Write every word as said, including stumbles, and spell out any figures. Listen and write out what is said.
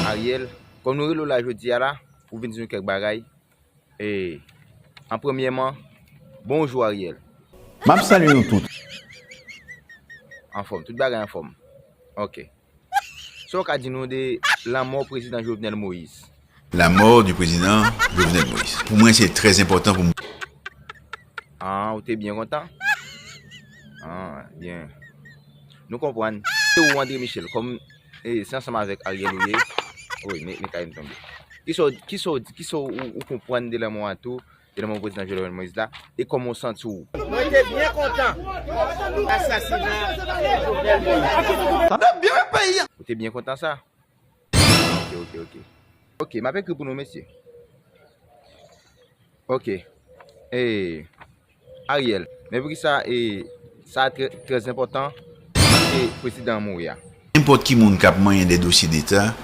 Ariel, kòm nou rele w la jodi a la, pou vin di nou kèk bagay. E, an premyèman, bonjou Ariel. M ap salye nou tout. Anfòm, tout bagay anfòm. Ok. Sa w ka di nou de lanmò prezidan Jovenel Moïse? La mort du président Jovenel Moïse. Pou mwen, se trè enpòtan pou mwen. Ah, ou te byen kontan? Ah, byen. Nou konprann. Se ou André Michel, kòm e, se ansanm avèk Ariel ou ye. Wi, men men kay m tonbe. Kisa w- kisa w- kisa w- ou ou konprann de lanmò a tou, de lanmò prezidan Jovenel Moïse la, e kòman w santi w? Mwen te byen kontan asasina Jovenel Moïse. Sa fè byen peyi a. Ou te byen kontan sa? Ok, ok, ok. Ok, m ap ekri pou nou, mesye. Ok. E, Ariel, men poukisa e, sa trè, trè enpòtan, paske prezidan an mouri a? Nenpòt ki moun k ap manyen de dosye deta,